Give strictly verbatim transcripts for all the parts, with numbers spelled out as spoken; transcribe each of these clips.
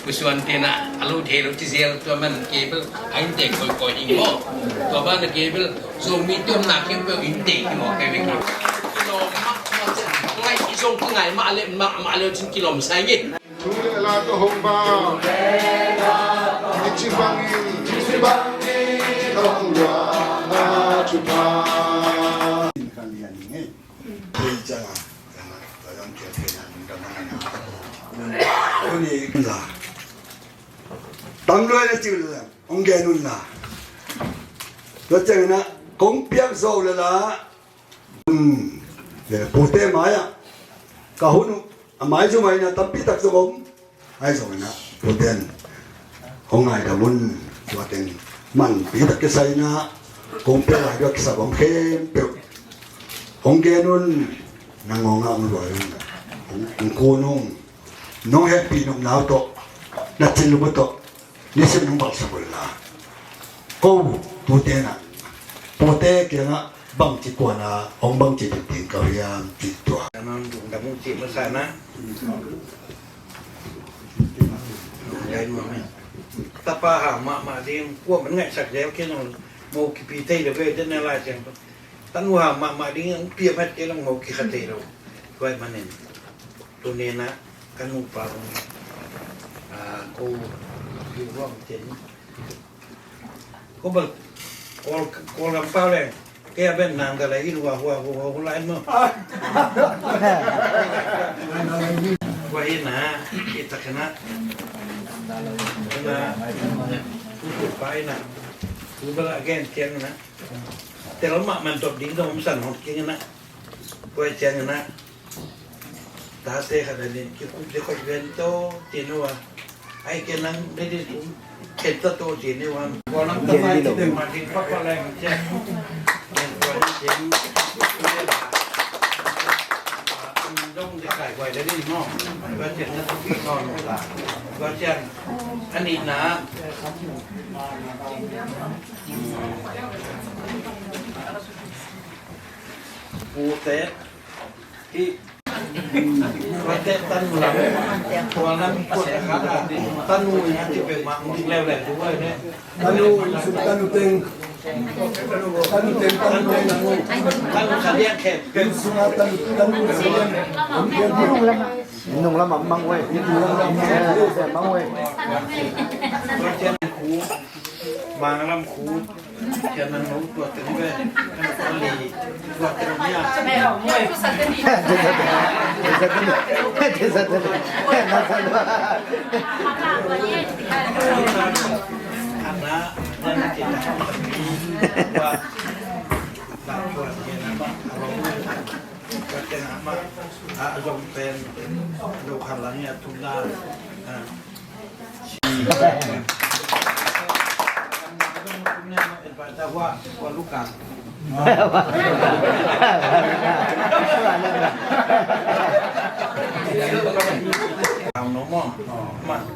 Kusuan tena a lo thei lo ci zel tua man kebel a inte koi koi ing mo. Tua ban a kebel Zomi tuamna khempeuh inte hi mo kei vek. Kilawm mahmah cin, ngai i zong kingai mah le mahmah le cin kilawm sai nge. Thu le la tawh hong ba. I ci bangin, ci bangin, hong lua na cu pha. Kan lian nge. Thei ciang a, ka zong kia thei na, min ka mang na. Uni la. Tam luai na ci la, hong gen un la. Tua ciangin ah, kong piak zo le la. Hmm. Pute mai-ah ka hun uh, a mai zumai na tampi tak zong om. Ai zong ina puten hong ngaidam un. Tua teng manpi tak kisai na kong pia lai dua kisa bang khempeuh hong gen un. Na ngawngah hong luai un. Hong kun ung. Nong hehpih nopna uh tawh, na thinlung uh tawh nisim nong balsak un la. Ko tute na, pute kiangah bangci kuana hong bangci dingding ka hiam cih tua. Ka non lungdam uh cih masa na. Tapa ha mahmah ding kua man ngaihsak zel kei nong mo kipi thei lo ve den na lai siang. Tanu ha mahmah ding ang piam het kei nong mo kikha thei lo. Tuai manin. Tuni na ka nupa bang, ah, ko piu bang ten. Ko bal kol kol lam pau leng. Kei a ben nang ka lai in hua hua hua hua lai mo. Hua hi na i tak na. Na tu tu pa i na. Tu bal a gen tiang na. Tel mah man top ding dong san hot king na. Hua tiang na. Tate khat a nin kikup te khawih ven to ti nu a. Ai ke nang ne di tum khen ta to ti nu a. Kua nang ta mai ti te ma ding pa pa leng cia. Nen kua ni cia. Dong de kai kua de ni no. Kua cia na tu pi no no la. Kua cia. Ani na. Pute. Hi. Pute tanu lam. Tua lam pute kha. Tanu in a ti pe ma ding leu leu tu ai ne. Tanu in sung tanu teng. Tanu teng tanu teng. Tanu sa liang khen. Tanu sa liang. Nung lam mang wei. Nung lam mang wei. Mang lam khu. Tua ciang nang lo tua teng ve. Kan tua li. Tua teng nia. Ana, ana kita. Tua, tua ciang nama. Tua ciang nama. A zong pen. Lo khalang ya tum na.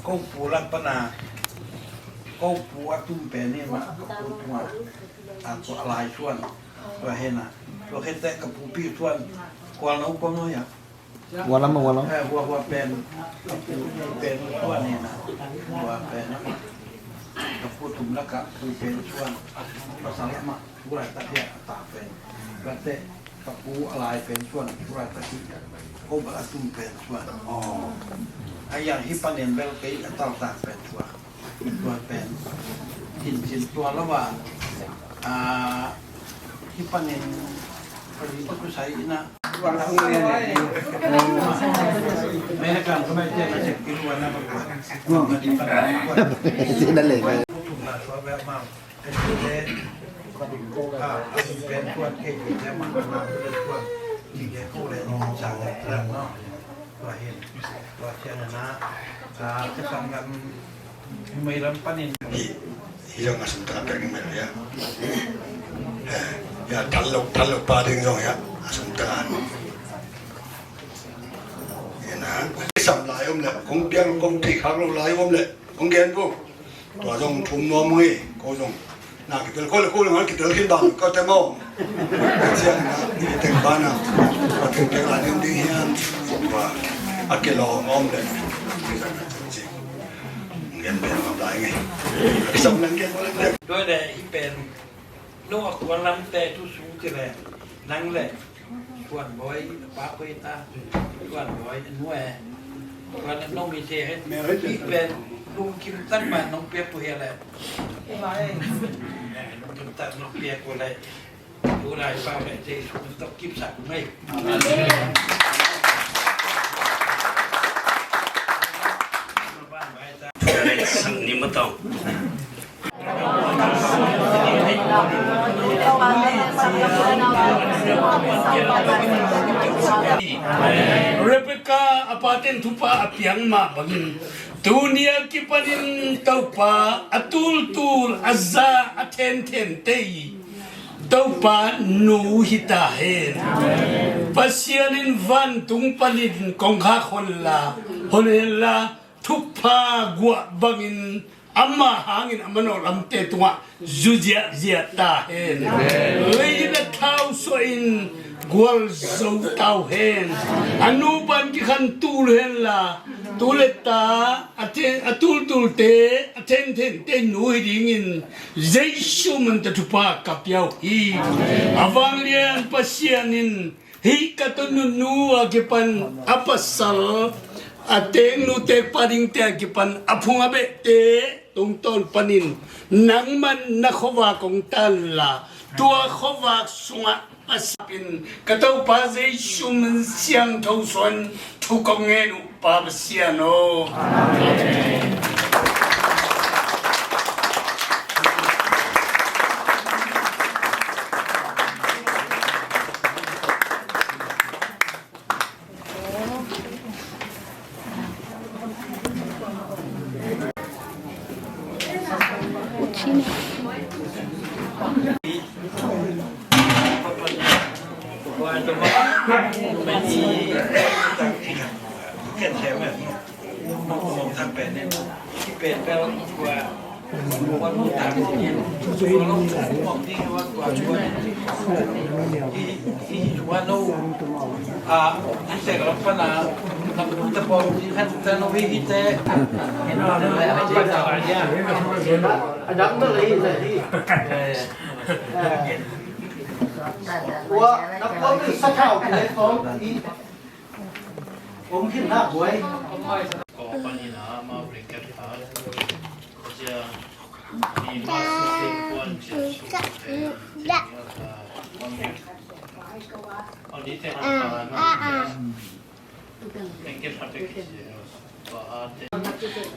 Ko pu lak pana ko pu a tum pen ni ma ko pu tua a tua lai suan tua hena tua hete ka pu pi suan kual no ko no ya. Hua lam, hua lam. Eh, hua, hua pen, pen suan ni na. Hua pen. Ka pu tum lak ah, pu pen suan. Pasal lak mah, pu laitak hiah a ta pen. Kate, ka pu a lai pen suan, pu laitak hiah. Ko bal a tum pen suan. Oh. Ai yang hi panin bel kei a tal tak pen suan. Tua pen. Cin cin tua lawah. Ah, hi panin, pali tu kusai ina. Hi, hi zong a sum taka pek ding mel ya. Ya, thal lo, thal lo pa ding zong ya, a sum taka. Ya na, sam lai om le, kong piang kong thei khak lo lai om le, kong gen bu. Tua zong thum nuam ung hi, ko zong. Na kitel ko le ko le ngal kitel khin bang ko te mo. Siang na, ni teng ba na. Ko teng pek lai ding ding hiam. Tua, a kilawm om le. Ngen pen ngam lai nge. Kisam nang gen mo le. Doi le i pen. No a kuan lam te tu sung ti le. Nang le. Kuan boi pa koi ta. Kuan boi nu e. Kuan no mi te he. I pen lung kim tan ma nong pia pu he le. Lung kim tan nong pia pu le. Rebecca a paten thupha a piang mah bangin, tuni a kipanin Topa a tultul, a za, a thenthente i Topa nu hi ta hen. Pasian in vantung panin kongkhak hon la, hon hen la, thupha guah bangin ama hangin a manawh lamte tungah zu ziahziah ta hen. Lei in a thau suahin gual zo tau hen. A nu pan kikhan tul hen la, tu le ta, a the-, a tultulte, a thenthente nu hi dingin Jesu min tawh thupha ka pia uh hi. A vanglian Pasian in hih ka tawh nunu a kipan a pasal, a teknu tekpa dingte a kipan a phung a behte tungtawn panin nangman na khuavak hong tan la, tua khuavak sungah a sapin ka Topa Jesu min siangtho suan thu kong ngen uh Pa Pasian aw. Amen.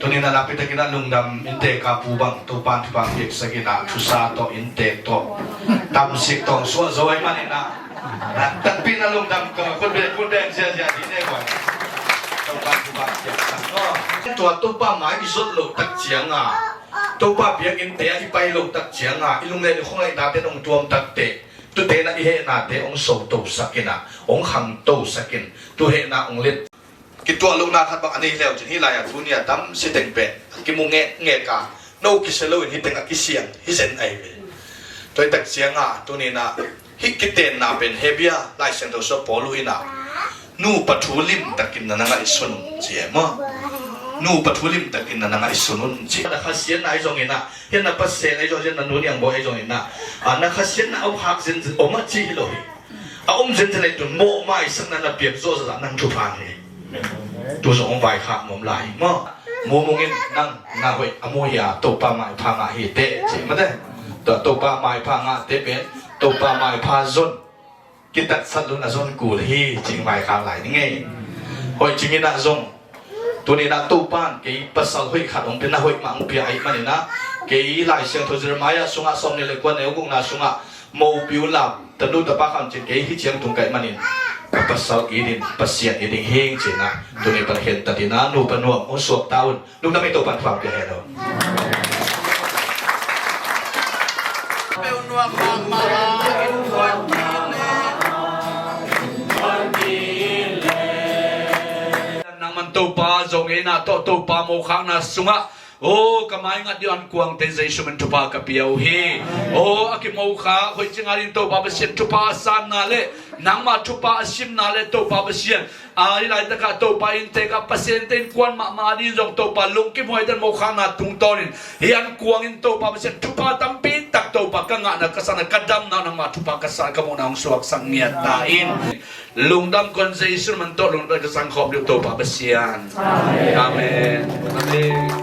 Tuni-in a nakpi takin a lungdam inntek a pu bang Topa'n thupha piaksak in a, thusa tawh inntek tawh tamsik tawh suah zo ahih manin a, nakpi takin a lungdam ka khut beng khut beng ziahziah dih nei buai. Topa'n thupha piaksak aw. Tua Topa mai i zot loh tak ciang a, Topa biakinnte ah i pai loh tak ciang a, i lungngaih le khuangaihna te hong tuam tak teh, tute in a i hehnate hong sotosak in a, hong khangtosak in, tu hehna hong let. Kituah lohna khat bang a nei leu cin, hih lai-ah tuni a tam si teng pen a kimu ngekngek a, no kisia loin hih teng a kisiang hi zen ahi ve. Tua hi tak ciang a, tuni-in a hih kitenna pen Hebru Lai Siangtho sung Paul in a, nupa thu limtakin na na ngaihsun un ci e maw. Nupa thu limtakin na na ngaihsun un ci. Na khasiatna ahi zongin a, hih na pasal ahi zongin, hih na nu Niangbawi ahi zongin a, a, na khasiatna a om khak zenzen om a ci hi lo hi. A om zenzen ahih tun mawh maisakna na piak zawh zahzah nang thupha hi. Tu zong hong vaikhak nuam lai hi maw. Mumung in nang na hoih a mu hi a, Topa maipha ngah hi teh ci mate. Tua Topa maipha ngahte pen Topa maipha zon. kitatsat lo-in a zon kul hi cih maikhang lai ni ngei. Hoih cingin ah zong tuni-in ah Topa'n kei pasal hoih khat hong pia, na hoih mah hong pia ahih manin ah, kei Lai Siangtho Jeremiah sungah sawmnih le kua neu gukna sungah, mopi uh la, tanu tapa khat om cin kei hi ciang tung ka hih manin, ka pasal it in Pasian it ding hi'ng ci-in ah, tuni pan khentatin ah nupa nuam hong suak ta un. Lungdam ing, Topa'n thupha pia hen aw. Nangman Topa, zo ngeina tawh Topa mokhakna sungah, aw, ka mai ngat ding uh ankuangte Jesu min thupha ka pia uh hi. Aw, a kimokhak hoih cing adingin Topa Pasian thupha a sanna le nangma thupha a simna le Topa Pasian, a, hih laitakah Topa inntek ah Pasian te innkuan mahmah adingin zong Topa lungkim huai den mokhakna tungtawnin, hih ankuang in Topa Pasian thupha tampi tak Topa ka ngahna, ka sanna, ka damna, nangma thupha ka sa, ka muhna hong suaksak ngiat ta in. Lungdam kong, Jesu min tawh lungdam ka zangkhawm ding uh Topa Pasian. Amen. Amen.